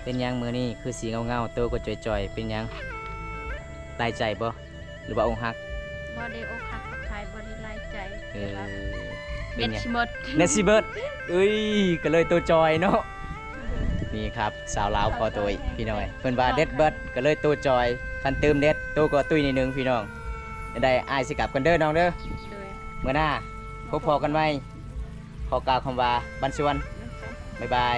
ປັນຫຍັງມື້ນີ້ຄືຊິເຫງົາໆ ໂຕກໍຈ່ອຍໆ ເປັນຫຍັງ? ຫຼາຍໃຈບໍ່ ຫຼືວ່າອົກຫັກ? ບໍ່ໄດ້ອົກຫັກຮັກໃຜ ບໍ່ໄດ້ຫຼາຍໃຈ ເອີ ເປັນຫຍັງ? ແບັດຊິໝົດ ແບັດຊິເບິດ ເອີຍ ກໍເລີຍໂຕຈ່ອຍເນາະ. ນີ້ຄັບ ສາວລາວພໍໂຕອີກ ພີ່ນ້ອງເອີຍ ເພິ່ນວ່າແບັດຊິເບິດ ກໍເລີຍໂຕຈ່ອຍ ຄັນຕື່ມແບັດ ໂຕກໍຕຸ້ຍໜ້ອຍໜຶ່ງ ພີ່ນ້ອງ. ຈັ່ງໃດອ້າຍຊິກັບກ່ອນເດີນ້ອງເດີ ໂດຍ ມື້ໜ້າພົບພໍ້ກັນໃໝ່. ຂໍກ່າວຄຳວ່າບັນຊວນ ບັນຊວນ ບາຍບາຍ.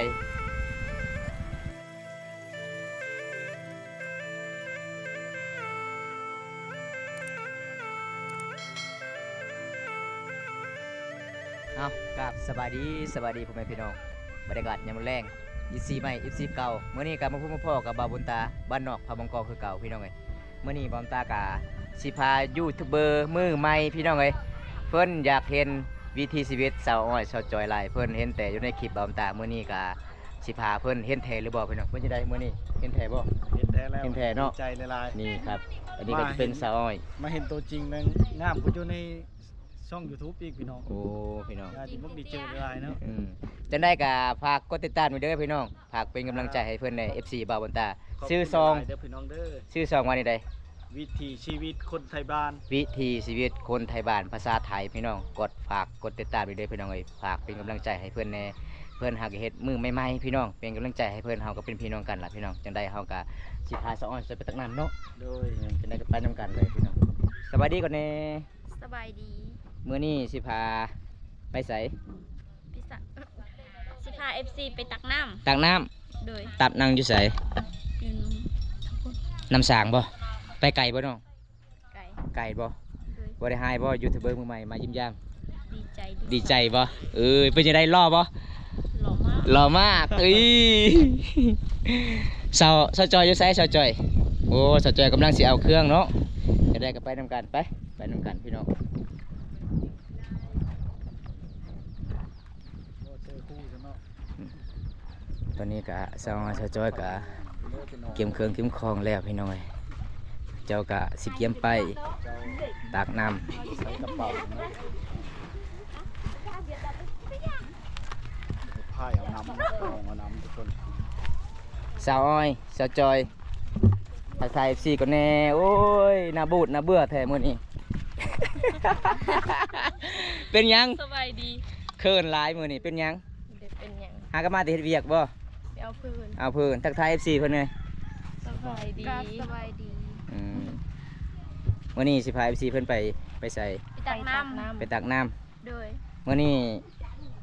ເອົາ ກາບສະບາຍດີ ສະບາຍດີພໍ່ແມ່ພີ່ນ້ອງ ບັນຍາກາດຍາມແລງ ເອັຟຊີໃໝ່ ເອັຟຊີເກົ່າ. ມື້ນີ້ກໍມາພົບມາພໍ້ກັບບ່າວບຸນຕາ ບ້ານນອກຜາໝອງກອກຄືເກົ່າ ພີ່ນ້ອງເອີຍ. ມື້ນີ້ບ່າວຕາກະຊິພາຢູທູບເບີມືໃໝ່ ພີ່ນ້ອງເອີຍ ເພິ່ນຢາກເຫັນວິຖີຊີວິດສາວອ້ອຍສາວຈອຍຫຼາຍ ເພິ່ນເຫັນແຕ່ຢູ່ໃນຄລິບບ່າວຕາ. ມື້ນີ້ກະຊິພາເພິ່ນເຫັນແທ້ຫຼືບໍ່ ພີ່ນ້ອງ? ເປັນຈັ່ງໃດມື້ນີ້ ເຫັນແທ້ບໍ່? ເຫັນແທ້ແລ້ວ ເຫັນແທ້ເນາະ ດີໃຈຫຼາຍໆ. ນີ້ຄັບ ອັນນີ້ກໍຈະເປັນສາວອ້ອຍ ມາເຫັນຕົວຈິງແລ້ວ ງາມກວ່າຢູ່ໃນຊ່ອງຢູທູບອີກ ພີ່ນ້ອງ. ໂອ້ ພີ່ນ້ອງ ຍາດທີ່ບໍ່ໄດ້ເຈີຫຼາຍເນາະ. ອືມ ຈັ່ງໃດກໍຝາກກົດຕິດຕາມໄວ້ເດີ ພີ່ນ້ອງ. ຝາກເປັນກຳລັງໃຈໃຫ້ເພິ່ນແດ່ ເອັຟຊີບ່າວບຸນຕາ. ຊື່ຊ່ອງ ຊື່ຊ່ອງວ່າແນວໃດ? ວິຖີຊີວິດຄົນໄທບ້ານ ວິຖີຊີວິດຄົນໄທບ້ານ ພາສາໄທ ພີ່ນ້ອງ. ກົດ ຝາກກົດຕິດຕາມໄວ້ເດີ ພີ່ນ້ອງເອີຍ ຝາກເປັນກຳລັງໃຈໃຫ້ເພິ່ນແດ່. ເພິ່ນຫາກໍເຮັດມື້ໃໝ່ໆ ພີ່ນ້ອງ ເປັນກຳລັງໃຈໃຫ້ເພິ່ນ ເຮົາກໍເປັນພີ່ນ້ອງກັນລະ ພີ່ນ້ອງ. ຈັ່ງໃດເຮົາກໍຊິພາສາວອ້ອຍໄປຕັກນ້ຳເນາະ ໂດຍ ຈັ່ງໃດກໍໄປນຳກັນເລີຍ ພີ່ນ້ອງ. ສະບາຍດີກ່ອນແດ່. ສະບາຍດີ. ມື້ນີ້ຊິພາໄປໃສ? ໄປສະ ຊິພາເອັຟຊີໄປຕັກນ້ຳ. ຕັກນ້ຳ? ໂດຍ. ຕັກນ້ຳຢູ່ໃສ? ຢູ່ນ້ຳ ນ້ຳສາງບໍ່? ໄປໄກບໍ່ນ້ອງ? ໄກ. ໄກບໍ່? ໂດຍ. ບໍ່ໄດ້ຮ້າຍບໍ່? ຢູທູບເບີມືໃໝ່ມາຢ້ຽມຢາມ. ດີໃຈ ດີໃຈບໍ່? ເອີຍ ເປັນຈັ່ງໃດ ຫຼໍ່ບໍ່? ຫຼໍ່ມາກ ຫຼໍ່ມາກ. ເອີຍ ສາວ ສາວຈອຍຢູ່ໃສ ສາວຈອຍ? ໂອ້ ສາວຈອຍກຳລັງຊິເອົາເຄື່ອງເນາະ. ຈັ່ງໃດກໍໄປນຳກັນ ໄປ ໄປນຳກັນ ພີ່ນ້ອງ. ຕອນນີ້ກະສາວ ສາວຈອຍກະກຽມເຄື່ອງກຽມຂອງແລ້ວ ພີ່ນ້ອງເອີຍ. ເຈົ້າກະຊິກຽມໄປຕັກນ້ຳ ໃສ່ກະເປົາ ພາຍເອົານ້ຳ ເອົານ້ຳທຸກຄົນ. ສາວອ້ອຍ ສາວຈອຍ ທັກທາຍເອັຟຊີກ່ອນແດ່. ໂອ້ຍ ໜ້າບູດໜ້າເບື່ອແທ້ມື້ນີ້. ເປັນຫຍັງ? ສະບາຍດີ. ເຂີນຫຼາຍມື້ນີ້ ເປັນຫຍັງ? ບໍ່ໄດ້ເປັນຫຍັງ. ຫາກໍມາແຕ່ເຮັດວຽກບໍ່? ໄປເອົາເພີ້ນ ເອົາເພີ້ນ. ທັກທາຍເອັຟຊີເພິ່ນແດ່. ສະບາຍດີ ສະບາຍດີ. ອືມ ມື້ນີ້ຊິພາເອັຟຊີເພິ່ນໄປ ໄປໃສ? ໄປຕັກນ້ຳ ໄປຕັກນ້ຳ. ໂດຍ. ມື້ນີ້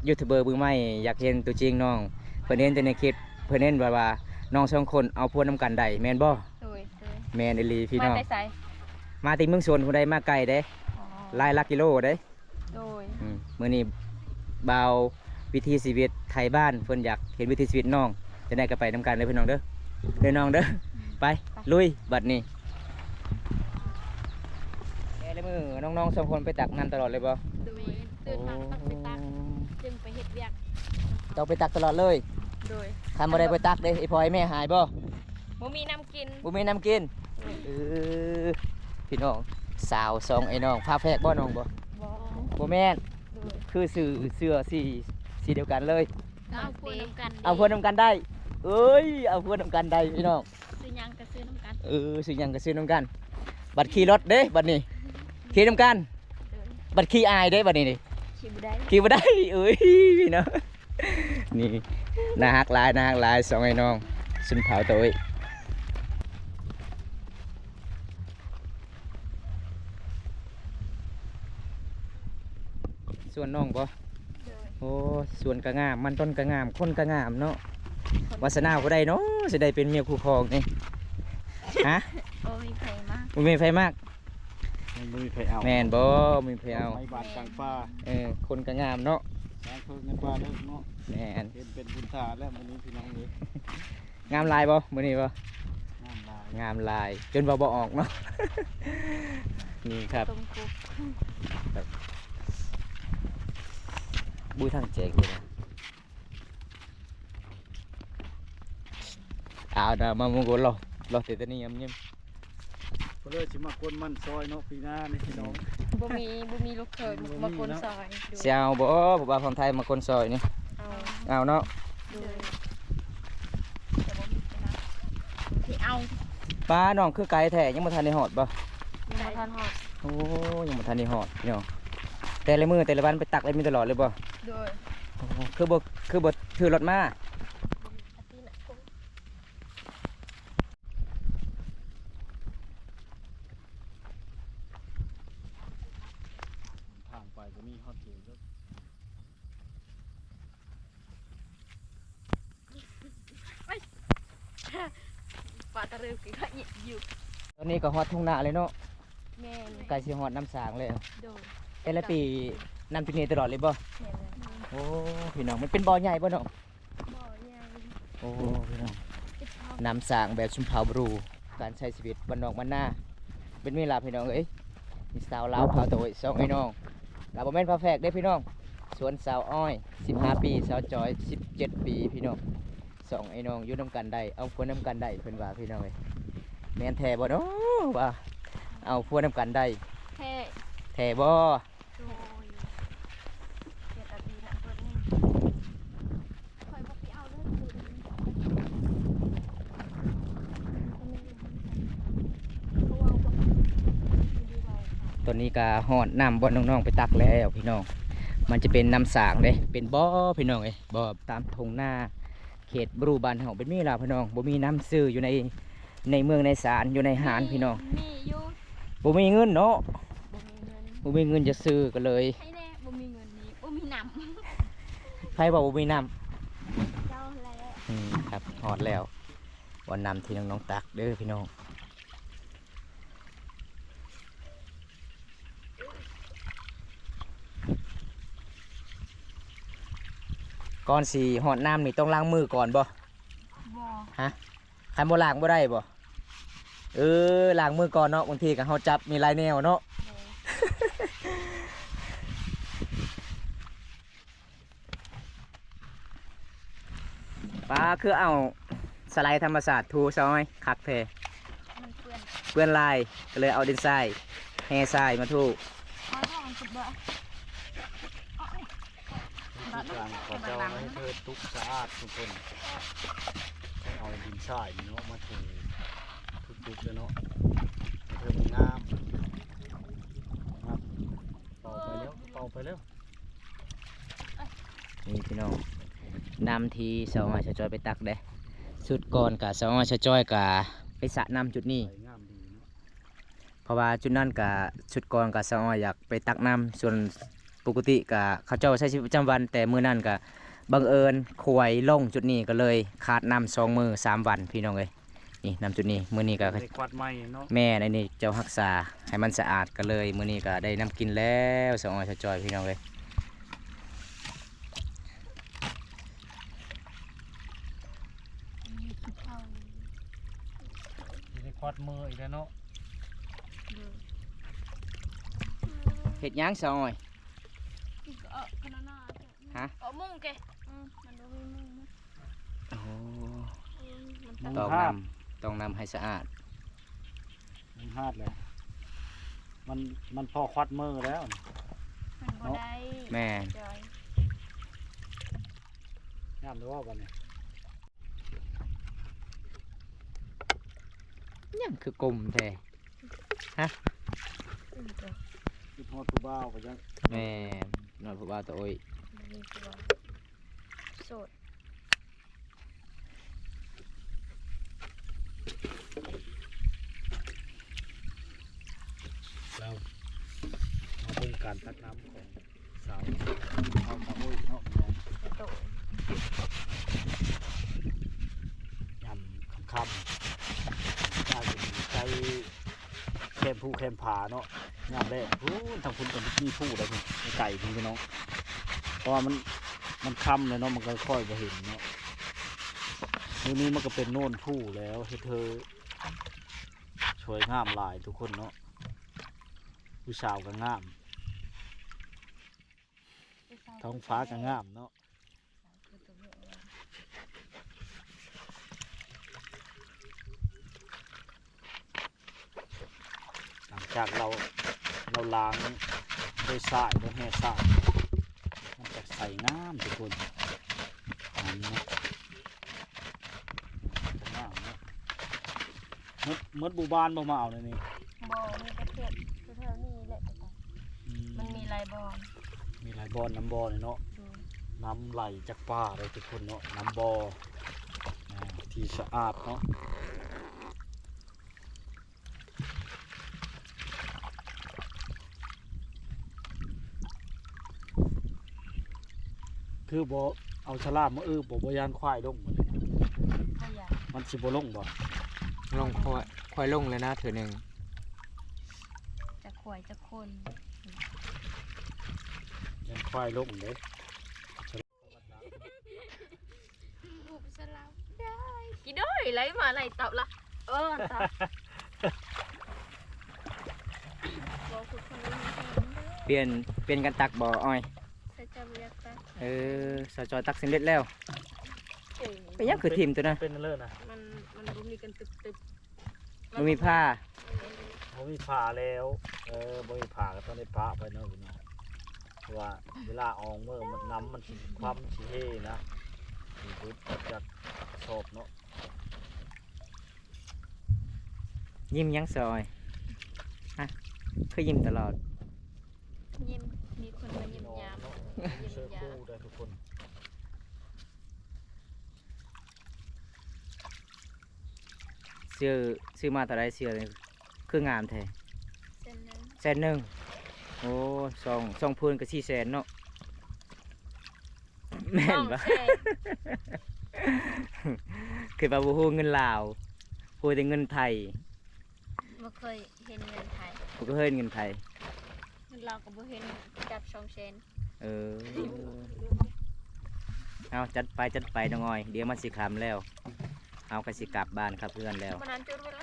ຢູທູບເບີມືໃໝ່ຢາກເຫັນຕົວຈິງນ້ອງ ເພິ່ນເຫັນແຕ່ໃນຄລິບ ເພິ່ນເຫັນແບບວ່ານ້ອງສອງຄົນເອົາຜົວນຳກັນໄດ້ ແມ່ນບໍ່? ໂດຍ ໂດຍ. ແມ່ນອີ່ຫຼີພີ່ນ້ອງ. ມາແຕ່ໃສ? ມາແຕ່ເມືອງຊົນພຸ້ນໃດ໋ ມາໄກເດ້. ອໍ ຫຼາຍຫຼັກກິໂລເດ້. ໂດຍ. ອືມ ມື້ນີ້ບ່າວວິຖີຊີວິດໄທບ້ານ ເພິ່ນຢາກເຫັນວິຖີຊີວິດນ້ອງ. ຈັ່ງໃດກໍໄປນຳກັນເດີພີ່ນ້ອງເດີ ເດີນ້ອງເດີ. ໄປ ໄປ ລຸຍບັດນີ້. ແຕ່ລະມື້ນ້ອງໆສອງຄົນໄປຕັກນ້ຳຕະຫຼອດເລີຍບໍ່? ໂດຍ. ຕື່ນມາກໍຕ້ອງໄປຕັກ ໂອ້ ຈຶ່ງໄປເຮັດວຽກ. ຕ້ອງໄປຕັກຕະຫຼອດເລີຍ? ໂດຍ. ຄັນບໍ່ໄດ້ໄປຕັກເດ້ ອີພໍ່ອີແມ່ຫາຍບໍ່? ບໍ່ມີນ້ຳກິນ ບໍ່ມີນ້ຳກິນ. ໂດຍ. ເອີ ພີ່ນ້ອງ ສາວສອງໄອ້ນ້ອງ ຝາແຝດບໍ່ນ້ອງບໍ່? ບໍ່ ບໍ່ແມ່ນ. ໂດຍ. ຄືຊື້ເສື້ອສີ ສີດຽວກັນເລີຍ. ເອົາຜົວນຳກັນ ເອົາຜົວນຳກັນໄດ້. ເອີຍ ເອົາຜົວນຳກັນໄດ້ພີ່ນ້ອງ. ຊື້ຫຍັງກໍຊື້ນຳກັນ. ເອີ ຊື້ຫຍັງກໍຊື້ນຳກັນ. ບັດຂີ່ລົດເດ້ບັດນີ້ ຂີ່ນຳກັນ. ໂດຍ. ບັດຂີ່ອາຍເດ້ບັດນີ້ນີ້ ຂີ່ບໍ່ໄດ້ ຂີ່ບໍ່ໄດ້. ເອີຍ ພີ່ນ້ອງ ນີ້ໜ້າຮັກຫຼາຍ ໜ້າຮັກຫຼາຍ ສອງໄອ້ນ້ອງຊົນເຜົ່າໂຕເອີຍ. ສວນນ້ອງບໍ່? ໂດຍ. ໂອ້ ສວນກະງາມ ມັນຕົ້ນກະງາມ ຄົນກະງາມເນາະ. ວາສະໜາຜູ້ໃດເນາະ ຊິໄດ້ເປັນເມຍຄູ່ຄອງນີ້? ຮະ? ບໍ່ມີໃຜມັກ ບໍ່ມີໃຜມັກ. ບໍ່ມີໃຜເອົາ ແມ່ນບໍ່? ບໍ່ມີໃຜເອົາ ໄປບ້ານກາງປ່າ. ເອີ ຄົນກະງາມເນາະ ກາງເພິ່ນໃນປ່າເລີກເນາະ. ແມ່ນ ເຫັນເປັນບຸນຕາແລ້ວມື້ນີ້ພີ່ນ້ອງເອີຍ. ງາມຫຼາຍບໍ່ມື້ນີ້ບໍ່? ງາມຫຼາຍ ງາມຫຼາຍ ຈົນເວົ້າບໍ່ອອກເນາະ. ນີ້ຄັບ ບູທາງແຈກເລີຍນະ. ອາວນະ ມາມຸງໂກລອ ລອເຕຕະນີຍຳຍິມ. ເພິ່ນເລີຍຊິມາກົນມັນຊອຍເນາະ ປີໜ້ານີ້ພີ່ນ້ອງ. ບໍ່ມີ ບໍ່ມີລູກເຂີຍ ບໍ່ມີ ມາກົນ ເນາະ ຊອຍ. ໂດຍ. ຊິເອົາບໍ່ ຜູ້ບ່າວຝັ່ງໄທມາກົນຊອຍນີ້? ເອົາ ເອົາເນາະ. ໂດຍ. ແຕ່ບໍ່ມີຄົນ ປ້າ ນ້ອງຄືໄກແທ້ ຍັງບໍ່ທັນໄດ້ຮອດບໍ່? ຍັງບໍ່ທັນຮອດ. ໂອ້ ຍັງບໍ່ທັນໄດ້ຮອດພີ່ນ້ອງ. ແຕ່ລະມື້ແຕ່ລະວັນໄປຕັກແລ້ວມີຕະຫຼອດເລີຍບໍ່? ໂດຍ. ໂອ້ ຄືບໍ່ ຄືບໍ່ຖືລົດມາ? ທາງໄປກໍມີຮອດເຂດເດີ. ປາຕະເລິກອີກແລ້ວ ຢູ່. ຕອນນີ້ກໍຮອດທົ່ງນາເລີຍເນາະ. ແມ່ນ. ໃກ້ຊິຮອດນ້ຳສາງແລ້ວ. ໂດຍ. ແຕ່ລະປີນ້ຳຈຸນີ້ຕະຫຼອດເລີຍບໍ່? ແມ່ນແລ້ວ. ໂອ້ ພີ່ນ້ອງ ມັນເປັນບໍ່ໃຫຍ່ບໍ່ນ້ອງ? ບໍ່ໃຫຍ່. ໂອ້ ພີ່ນ້ອງ ນ້ຳສາງແບບຊົນເຜົ່າບຣູ ການໃຊ້ຊີວິດບ້ານນອກບ້ານນາ ເປັນເວລາພີ່ນ້ອງເອີຍ. ມີສາວລາວພາໂຕຍ ສອງໄອ້ນ້ອງ ລາວບໍ່ແມ່ນຝາແຝດເດ້ພີ່ນ້ອງ. ສ່ວນສາວອ້ອຍ ສິບຫ້າປີ ສາວຈອຍ ສິບເຈັດປີ ພີ່ນ້ອງ. ສອງໄອ້ນ້ອງຢູ່ນຳກັນໄດ້ ເອົາຜົວນຳກັນໄດ້ ເພິ່ນວ່າພີ່ນ້ອງເອີຍ. ແມ່ນແທ້ບໍ່ເນາະ ວ່າເອົາຜົວນຳກັນໄດ້? ແທ້. ແທ້ບໍ່? ໂດຍ. ເສຍຕາຕີນະເພິ່ນນີ້ ຂ້ອຍບໍ່ໄປເອົາເດີ. ຕອນນີ້ກໍຮອດນ້ຳບ່ອນນ້ອງໆໄປຕັກແລ້ວພີ່ນ້ອງ. ມັນຈະເປັນນ້ຳສາງເດ້ ເປັນບໍ່ພີ່ນ້ອງເອີຍ ບໍ່ຕາມທົ່ງນາເຂດບຣູບ້ານເຮົາ ເປັນມີລາວພີ່ນ້ອງ. ບໍ່ມີນ້ຳຊື້ຢູ່ໃນ ໃນເມືອງໃນສານ ຢູ່ໃນຫານພີ່ນ້ອງ. ມີຢູ່. ບໍ່ມີເງິນເນາະ. ບໍ່ມີເງິນ ບໍ່ມີເງິນຈະຊື້ກໍເລີຍ ໃຜແນ່ບໍ່ມີເງິນນີ້ ບໍ່ມີນ້ຳ. ໃຜວ່າບໍ່ມີນ້ຳ? ເຈົ້າແຫຼະ. ອືມ ຄັບ ຮອດແລ້ວ ບ່ອນນ້ຳທີ່ນ້ອງໆຕັກເດີພີ່ນ້ອງ. ກ່ອນຊິຮອດນ້ຳນີ້ຕ້ອງລ້າງມືກ່ອນບໍ່? ບໍ່. ຮະ? ຄັນບໍ່ລ້າງບໍ່ໄດ້ບໍ່? ເອີ ລ້າງມືກ່ອນເນາະ ບາງທີກໍເຮົາຈັບມີຫຼາຍແນວເນາະ. ໂດຍ. ປ້າ ຄືເອົາສະໄລທຳມະຊາດຖູຊະອ້ອຍ ຄັກແທ້. ມັນເປື້ອນ ເປື້ອນຫຼາຍ ກໍເລີຍເອົາດິນຊາຍ ແຮ່ຊາຍມາຖູ. ບໍ່ຕ້ອງ ມັນສຸດບໍ່? ວິທີການຂອງເຈົ້າໃຫ້ເທີຕຸກສະອາດທຸກຄົນ ຕ້ອງເອົາດິນຊາຍນີ້ເນາະມາຖູທຸກໆເລີຍເນາະ ໃຫ້ເທີມັນງາມ. ເປົ່າໄປແລ້ວ ເປົ່າໄປແລ້ວ. ນີ້ພີ່ນ້ອງ ນ້ຳທີ່ສາວອ້ອຍສາວຈ້ອຍໄປຕັກເດ້. ຊຸດກ່ອນກະສາວອ້ອຍສາວຈ້ອຍກະໄປສະນ້ຳຈຸດນີ້ ໃສງາມດີເນາະ. ເພາະວ່າຈຸດນັ້ນກະ ຊຸດກ່ອນກະສາວອ້ອຍຢາກໄປຕັກນ້ຳ ສ່ວນປົກກະຕິກະເຂົາເຈົ້າໃຊ້ຊີວິດປະຈຳວັນ ແຕ່ມື້ນັ້ນກະບັງເອີນຂວາຍລົງຈຸດນີ້ ກໍເລີຍຂາດນ້ຳສອງມື້ສາມວັນ ພີ່ນ້ອງເອີຍ. ນີ້ ນ້ຳຈຸດນີ້ ມື້ນີ້ກໍ ໄດ້ຄວັດໃໝ່ເນາະ. ແມ່ນ ອັນນີ້ເຈົ້າຮັກສາໃຫ້ມັນສະອາດ ກໍເລີຍມື້ນີ້ກໍໄດ້ນ້ຳກິນແລ້ວ ສາວອ້ອຍສາວຈ້ອຍ ພີ່ນ້ອງເອີຍ. ໄດ້ຄວັດມືອີກແລ້ວເນາະ. ໂດຍ. ເຮັດຫຍັງສາວອ້ອຍ? ກິນກໍເອົາຄະນານາ. ຮະ? ເອົາມຸງເກ. ອືມ ມັນບໍ່ມີມຸງນະ. ໂອ້ ອືມ ມັນ ມຸງ ຕ້ອງ ທາດ ນຳ ຕ້ອງນຳໃຫ້ສະອາດ. ມັນຮາດແລ້ວ ມັນ ມັນພໍຄວັດມືແລ້ວ ມັນບໍ່ ເນາະ ໄດ້. ແມ່ນ ງາມເດີວ່າບັດນີ້. ຫຍັງຄືກົມແທ້? ຮະ? ອືມ ຄິດຮອດຜູ້ບ່າວໄປຈັກ. ແມ່ນ ຮອດຜູ້ບ່າວຕະໂອ້ຍ ບໍ່ມີຜົວ ໂສດ. ແລ້ວມາເບິ່ງການຕັກນ້ຳຂອງສາວເຜົ່າຕາໂອ້ຍເນາະ ພີ່ນ້ອງ. ໂດຍ. ຍາມຄ່ຳໆ ໃກ້ ໃກ້ ແຄມພູແຄມຜາເນາະ ຍາມແລ້ງພຸ້ນ ທາງພຸ້ນກໍມີພູໄດ໋ພຸ້ນ ໄກພຸ້ນພີ່ນ້ອງ ເພາະວ່າມັນ ມັນຄ່ຳແລ້ວເນາະ ມັນກໍຄ່ອຍບໍ່ເຫັນເນາະ. ມື້ນີ້ມັນກໍເປັນໂນນພູແລ້ວ ເຮັດໃຫ້ສວຍງາມຫຼາຍທຸກຄົນເນາະ. ຜູ້ສາວກໍງາມ ທ້ອງຟ້າກໍງາມເນາະ. ຫຼັງຈາກເຮົາ ເຮົາລ້າງດ້ວຍຊາຍ ດ້ວຍແຮ່ຊາຍ ມັນຈະໃສງາມທຸກຄົນ ງາມເນາະ ງາມເນາະ. ໝົດ ໝົດໝູ່ບ້ານບໍ່ມາເອົາໃນນີ້? ບໍ່ ມີແຕ່ເຂດແຖວໆນີ້ແຫຼະ. ອືມ ມັນມີຫຼາຍບ່ອນ ມີຫຼາຍບ່ອນນຳບໍ່ນີ້ເນາະ. ໂດຍ ນ້ຳໄຫຼຈາກປ່າເດ້ທຸກຄົນເນາະ ນ້ຳບໍ່ ອ່າ ທີ່ສະອາດເນາະ. ຄືບໍ່ເອົາສະຫຼາມມາອຶບບໍ່? ບໍ່ຢ້ານຄວາຍລົງບໍ່ນີ້? ບໍ່ຢ້ານ. ມັນຊິບໍ່ລົງບໍ່? ລົງ ຄວາຍ ຄວາຍລົງແລ້ວນະເທື່ອໜຶ່ງ. ຈັກຄວາຍຈັກຄົນ ຢ້ານຄວາຍລົງເດ້. ຫູໄປສະລາວໄດ້ ກິນເດີ ໄຫຼມາໄຫຼຕັບລະ ເອີ ຕັບ ບໍ່ ຄຸດຄົນອື່ນແທນເດີ. ປ່ຽນ ປ່ຽນກັນຕັກບໍ່ອ້ອຍ? ສາວຈອຍບໍ່ຢາກຕັກ. ເອີ ສາວຈອຍຕັກສຳເລັດແລ້ວ. ເອີ ເປັນຫຍັງຄືຖິ້ມໂຕນັ້ນ? ເປັນເລີນະ ມັນ ມັນບໍ່ມີກັນຕຶບໆ. ບໍ່ມີຜ້າ ບໍ່ມີຜ້າແລ້ວ. ເອີ ບໍ່ມີຜ້າກໍຕ້ອງໄດ້ປະໄປເນາະພີ່ນ້ອງ ເພາະວ່າເວລາອອກເມືອມັນ ນ້ຳມັນຊິຄວ່ຳຊິເຮນະ ຊິເບິດອອກຈາກກະສອບເນາະ. ຍິ້ມຫຍັງສາວອ້ອຍ? ຮະ ຄືຍິ້ມຕະຫຼອດ? ຍິ້ມ ມີຄົນມາຍິ້ມຍາມ ຍິ້ມຍາມ ເສື້ອຄູ່ໄດ້ທຸກຄົນ. ຊື້ ຊື້ມາເທົ່າໃດເສື້ອນີ້ ຄືງາມແທ້? ແສນໜຶ່ງ ແສນໜຶ່ງ. ໂອ້ ສອງ ສອງຜືນກໍສີ່ແສນເນາະ ແມ່ນບໍ່? ສອງແສນ. ຄືວ່າບໍ່ຮູ້ເງິນລາວ ຮູ້ແຕ່ເງິນໄທ. ບໍ່ເຄີຍເຫັນເງິນໄທ ບໍ່ເຄີຍເຫັນເງິນໄທ. ເງິນລາວກໍບໍ່ເຫັນ ຈັບສອງແສນ. ເອີ ເອົາ ຈັດໄປ ຈັດໄປນ້ອງອ້ອຍ ດຽວມັນຊິຄ່ຳແລ້ວ ເຮົາກໍຊິກັບບ້ານກັບເຮືອນແລ້ວ. ມັນນັ້ນຈຸດໄວ້ລະ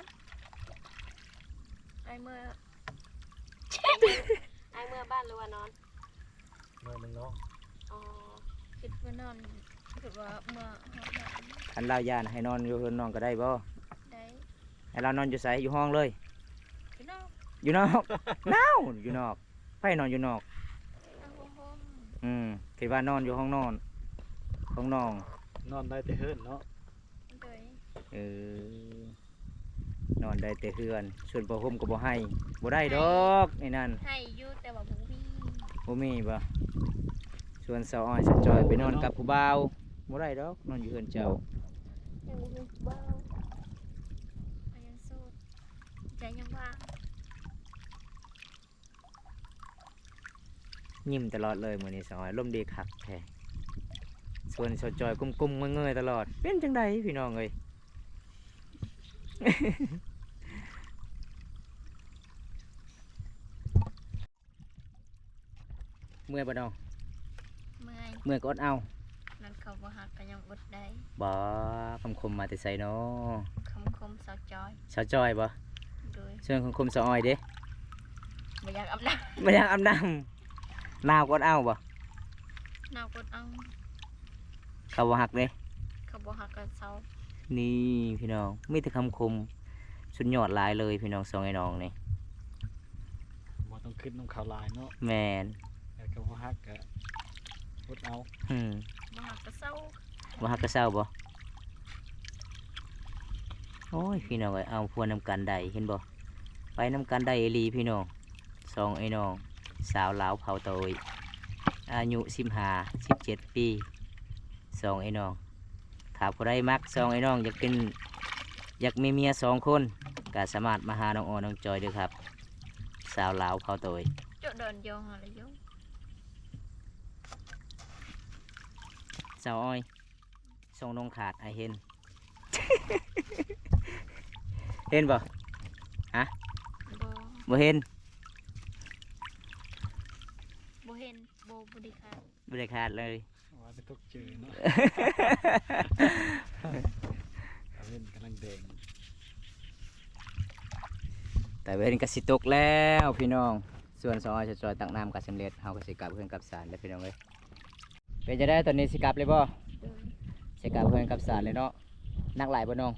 ອ້າຍເມືອ ອ້າຍເມືອບ້ານຫຼືວ່ານອນ? ເມືອນຳນ້ອງ. ອໍ ຄິດວ່ານອນ ຄິດວ່າເມືອຮອດບ້ານ. ຄັນລາວຢ້ານໃຫ້ນອນຢູ່ເຮືອນນ້ອງກໍໄດ້ບໍ່? ໄດ້. ໃຫ້ລາວນອນຢູ່ໃສ? ຢູ່ຫ້ອງເລີຍ? ຢູ່ນອກ ຢູ່ນອກ. ນາວ ຢູ່ນອກ ໃຜນອນຢູ່ນອກ? ເອົາຜ້າຫົ່ມ. ອືມ ຄິດວ່ານອນຢູ່ຫ້ອງນອນ ຫ້ອງນ້ອງ. ນອນໄດ້ແຕ່ເຮືອນເນາະ. ໂດຍ. ເອີ ນອນໄດ້ແຕ່ເຮືອນ ສ່ວນຜ້າຫົ່ມກໍບໍ່ໃຫ້ ບໍ່ໄດ້ດອກ ໄອ້ນັ້ນ. ໃຫ້ຢູ່ ແຕ່ວ່າບໍ່ມີ. ບໍ່ມີບໍ່? ສ່ວນສາວອ້ອຍສາວຈອຍໄປນອນກັບຜູ້ບ່າວ ບໍ່ໄດ້ດອກ ນອນຢູ່ເຮືອນເຈົ້າ. ຍັງບໍ່ມີຜູ້ບ່າວ ຂ້ອຍຍັງໂສດ ໃຈຍັງວ່າງ. ຍິ້ມຕະຫຼອດເລີຍມື້ນີ້ສາວອ້ອຍ ລົມດີຄັກແທ້. ສ່ວນສາວຈອຍກົ້ມໆເງີຍໆຕະຫຼອດ ເປັນຈັ່ງໃດພີ່ນ້ອງເອີຍ? ເມື່ອຍບໍ່ນ້ອງ? ເມື່ອຍ. ເມື່ອຍກໍອົດເອົາ. ນັ້ນເຂົາບໍ່ຮັກກໍຍັງອົດໄດ້. ບໍ່ ຄຳຄົມມາແຕ່ໃສນໍ? ຄຳຄົມສາວຈອຍ. ສາວຈອຍບໍ່? ໂດຍ. ສ່ວນຄຳຄົມສາວອ້ອຍເດ? ບໍ່ຢາກອາບນ້ຳ. ບໍ່ຢາກອາບນ້ຳ. ໜາວກໍອົດເອົາບໍ່? ໜາວກໍອົດເອົາ. ເຂົາບໍ່ຮັກເດ? ເຂົາບໍ່ຮັກກໍເຊົາ. ນີ້ພີ່ນ້ອງ ມີແຕ່ຄຳຄົມ ສຸດຍອດຫຼາຍເລີຍພີ່ນ້ອງ ສອງໄອ້ນ້ອງນີ້. ບໍ່ຕ້ອງຄິດນຳເຂົາຫຼາຍເນາະ. ແມ່ນ. ແຕ່ກໍບໍ່ຮັກກໍອົດເອົາ. ອືມ. ບໍ່ຮັກກໍເຊົາ. ບໍ່ຮັກກໍເຊົາບໍ່? ໂອ້ຍ ພີ່ນ້ອງເອີຍ ເອົາຜົວນຳກັນໄດ້ ເຫັນບໍ່? ໄປນຳກັນໄດ້ອີ່ຫຼີພີ່ນ້ອງ. ສອງໄອ້ນ້ອງ ສາວລາວເຜົ່າຕອຍ ອາຍຸສິບຫ້າ ສິບເຈັດປີ. ສອງໄອ້ນ້ອງ ຖ້າຜູ້ໃດມັກສອງໄອ້ນ້ອງ ຢາກເປັນ ຢາກມີເມຍສອງຄົນ ກໍສາມາດມາຫານ້ອງອ້ອຍນ້ອງຈອຍເດີຄັບ ສາວລາວເຜົ່າໂຕຍ. ເຈາະດອນຢອງເອົາລະຢອງ ສາວອ້ອຍ ສົ່ງນ້ອງຂາດໃຫ້ເຫັນ ເຫັນບໍ່? ຮະ? ບໍ່ ບໍ່ເຫັນ ບໍ່ເຫັນ ບໍ່ ບໍ່ໄດ້ຂາດ ບໍ່ໄດ້ຂາດເລີຍ. ວ່າໄປຕົກເຈີເນາະ ຕາເວັນກຳລັງແດງ ຕາເວັນກໍຊິຕົກແລ້ວພີ່ນ້ອງ. ສ່ວນສາວອ້ອຍສາວຈອຍຕັກນ້ຳກໍສຳເລັດ ເຮົາກໍຊິກັບເຮືອນກັບຊານແລ້ວພີ່ນ້ອງເອີຍ. ເປັນຈັ່ງໃດ ຕອນນີ້ຊິກັບເລີຍບໍ່? ໂດຍ ຊິກັບເຮືອນກັບຊານເລີຍເນາະ. ໜັກຫຼາຍບໍ່ນ້ອງ?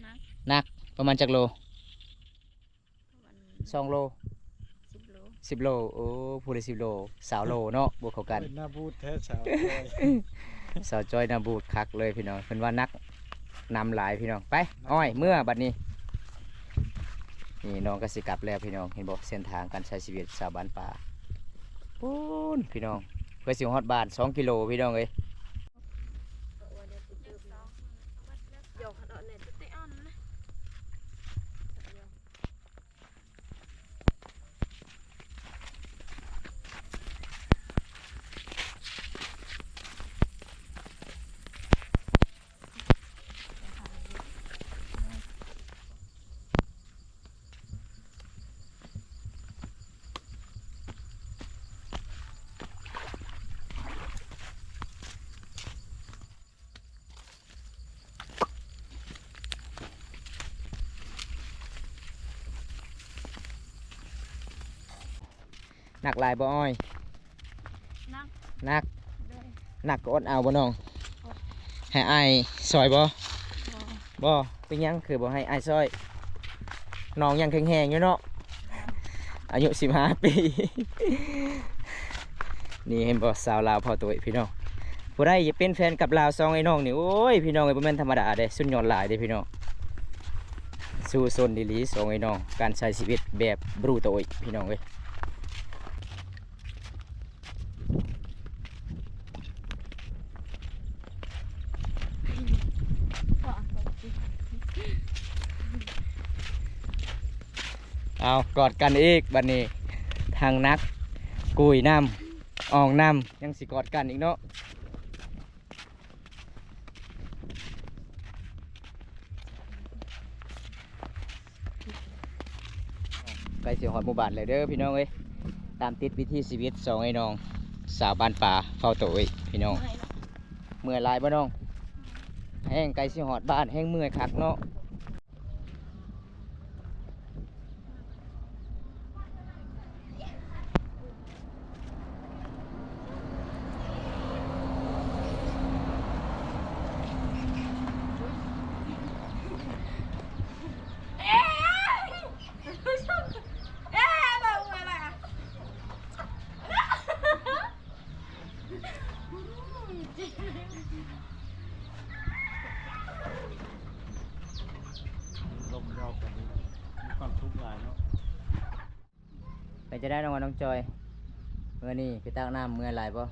ໜັກ ໜັກ ປະມານຈັກໂລ? ປະມານສອງໂລ ສິບໂລ ສິບໂລ. ໂອ້ ຜູ້ລະສິບໂລ ຊາວໂລເນາະ ບວກເຂົ້າກັນ. ເປັນໜ້າບູດແທ້ສາວຈອຍ ສາວຈອຍໜ້າບູດຄັກເລີຍພີ່ນ້ອງ ເພິ່ນວ່າໜັກນ້ຳຫຼາຍພີ່ນ້ອງ. ໄປ ອ້ອຍ ເມືອບັດນີ້ ນີ້ນ້ອງກໍຊິກັບແລ້ວພີ່ນ້ອງ ເຫັນບໍ່ ເສັ້ນທາງການໃຊ້ຊີວິດຊາວບ້ານປ່າ ປູ້ນພີ່ນ້ອງ ເພື່ອຊິຮອດບ້ານສອງກິໂລພີ່ນ້ອງເອີຍ. ໜັກຫຼາຍບໍ່ອ້ອຍ? ໜັກ ໜັກ ໂດຍ ໜັກກໍອົດເອົາບໍ່ນ້ອງ? ອົດ ໃຫ້ອ້າຍຊ່ອຍບໍ່? ບໍ່ ບໍ່ ເປັນຫຍັງຄືບໍ່ໃຫ້ອ້າຍຊ່ອຍ? ນ້ອງຍັງແຂງແຮງຢູ່ເນາະ ອາຍຸສິບຫ້າປີ. ນີ້ເຫັນບໍ່ ສາວລາວເຜົ່າໂຕຍພີ່ນ້ອງ ຜູ້ໃດຢາກເປັນແຟນກັບລາວສອງໄອ້ນ້ອງນີ້ ໂອ້ຍ ພີ່ນ້ອງເອີຍ ບໍ່ແມ່ນທຳມະດາເດ້ ສຸດຍອດຫຼາຍເດ້ພີ່ນ້ອງ ສູ້ຊົນອີ່ຫຼີສອງໄອ້ນ້ອງ ການໃຊ້ຊີວິດແບບບຣູໂຕຍພີ່ນ້ອງເອີຍ. ເອົາ ກອດກັນອີກບັດນີ້ ທັງໜັກ ກຸຍນ້ຳ ອອງນ້ຳ ຍັງຊິກອດກັນອີກເນາະ. ໃກ້ຊິຮອດໝູ່ບ້ານແລ້ວເດີພີ່ນ້ອງເອີຍ ຕາມຕິດວິຖີຊີວິດສອງໄອ້ນ້ອງ ສາວບ້ານປ່າເຜົ່າໂຕຍພີ່ນ້ອງ. ເມື່ອຍຫຼາຍບໍ່ນ້ອງ? ແຮງໃກ້ຊິຮອດບ້ານ ແຮງເມື່ອຍຄັກເນາະ. ລົມເວົ້າກັນນີ້ ມີຄວາມສຸກຫຼາຍເນາະ. ເປັນຈັ່ງໃດນ້ອງ ນ້ອງຈອຍ ມື້ນີ້ໄປຕັກນ້ຳ ເມື່ອຍຫຼາຍບໍ່?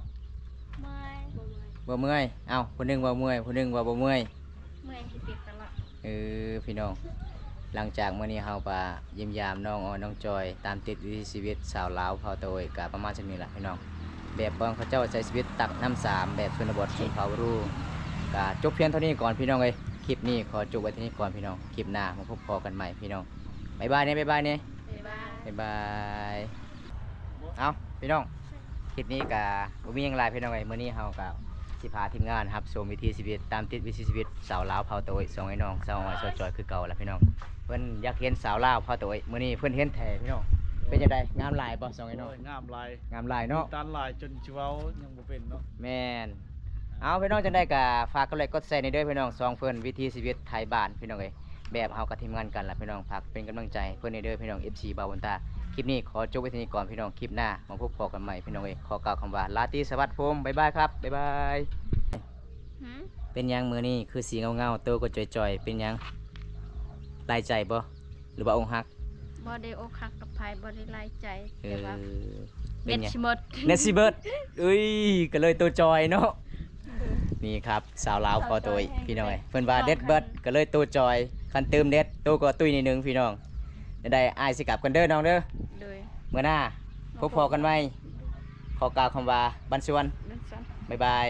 ເມື່ອຍ ບໍ່ເມື່ອຍ ບໍ່ເມື່ອຍ. ເອົ້າ ຜູ້ໜຶ່ງວ່າເມື່ອຍ ຜູ້ໜຶ່ງວ່າບໍ່ເມື່ອຍ. ເມື່ອຍທີ່ສຸດແລ້ວລະ. ເອີ ພີ່ນ້ອງ ຫຼັງຈາກມື້ນີ້ເຮົາກະຢ້ຽມຢາມນ້ອງອອຍ ນ້ອງຈອຍ ຕາມຕິດວິຖີຊີວິດຊາວລາວເຜົ່າໂຕຍ ກະປະມານສ່ຳນີ້ລະພີ່ນ້ອງ ແບບຂອງເຂົາເຈົ້າໃຊ້ຊີວິດຕັກນ້ຳສາມ ແບບຊົນນະບົດຊົນເຜົ່າບຣູ. ກະຈົບພຽງເທົ່ານີ້ກ່ອນພີ່ນ້ອງເອີຍ ຄລິບນີ້ຂໍຈົບໄວ້ເທົ່ານີ້ກ່ອນພີ່ນ້ອງ ຄລິບໜ້າມາພົບພໍ້ກັນໃໝ່ພີ່ນ້ອງ. ບາຍບາຍແດ່ ບາຍບາຍແດ່ ບາຍບາຍ ບາຍບາຍ. ເອົ້າ ພີ່ນ້ອງ ຄລິບນີ້ກະບໍ່ມີຫຍັງຫຼາຍພີ່ນ້ອງເອີຍ ມື້ນີ້ເຮົາກະຊິພາທີມງານຮັບຊົມວິຖີຊີວິດ ຕາມຕິດວິຖີຊີວິດຊາວລາວເຜົ່າໂຕຍ ສອງໄອ້ນ້ອງ ສາວອອຍ ສາວຈອຍ ຄືເກົ່າລະພີ່ນ້ອງ. ເພິ່ນຢາກເຫັນສາວລາວເຜົ່າໂຕຍ ມື້ນີ້ເພິ່ນເຫັນແທ້ພີ່ນ້ອງ. ເປັນຈັ່ງໃດ ງາມຫຼາຍບໍ່ສອງໄອ້ນ້ອງ? ໂອ້ຍ ງາມຫຼາຍ ງາມຫຼາຍເນາະ ມີຕາຫຼາຍຈົນຊິເວົ້າຍັງບໍ່ເປັນເນາະ. ແມ່ນ. ເອົາ ພີ່ນ້ອງ ຈັ່ງໃດກະຝາກກົດໄລກົດແຊແດ່ເດີພີ່ນ້ອງ ຊ່ອງເພິ່ນວິຖີຊີວິດໄທບ້ານພີ່ນ້ອງເອີຍ. ແບບເຮົາກະທີມງານກັນລະພີ່ນ້ອງ ຝາກເປັນກຳລັງໃຈໃຫ້ເພິ່ນແດ່ເດີພີ່ນ້ອງ ເອັຟຊີ ບ່າວບຸນຕາ. ຄລິບນີ້ຂໍຈົບໄວ້ເທົ່ານີ້ກ່ອນພີ່ນ້ອງ ຄລິບໜ້າມາພົບພໍ້ກັນໃໝ່ພີ່ນ້ອງເອີຍ. ຂໍກ່າວຄຳວ່າລາຕີສະຫວັດ ຜົມ ບາຍບາຍຄັບ ບາຍບາຍ. ຫືມ? ເປັນຫຍັງມື້ນີ້ຄືສີເງົາໆ ໂຕກໍຈ່ອຍໆ ເປັນຫຍັງ ຫຼາຍໃຈບໍ່ ຫຼືວ່າອົກຫັກ? ບໍ່ໄດ້ອົກຫັກກັບໃຜ ບໍ່ໄດ້ຫຼາຍໃຈ ເອີ ແຕ່ວ່າ ເປັນຫຍັງ ເນັດຊິໝົດ ເນັດຊິເບິດ. ເອີຍ ກໍເລີຍໂຕຈ່ອຍເນາະ. ເອີ ນີ້ຄັບ ສາວລາວເຜົ່າໂຕຍ ສາວຈ່ອຍ ພີ່ນ້ອງເອີຍ ເພິ່ນວ່າເນັດເບິດ ກໍເລີຍໂຕຈ່ອຍ ຄັນຕື່ມເນັດ ໂຕກໍຕຸ້ຍໜ້ອຍໜຶ່ງພີ່ນ້ອງ. ຈັ່ງໃດອ້າຍຊິກັບກ່ອນເດີນ້ອງເດີ ໂດຍ ມື້ໜ້າພົບພໍ້ກັນໃໝ່. ຂໍກ່າວຄຳວ່າບັນຊວນ ບັນຊວນ ບາຍບາຍ.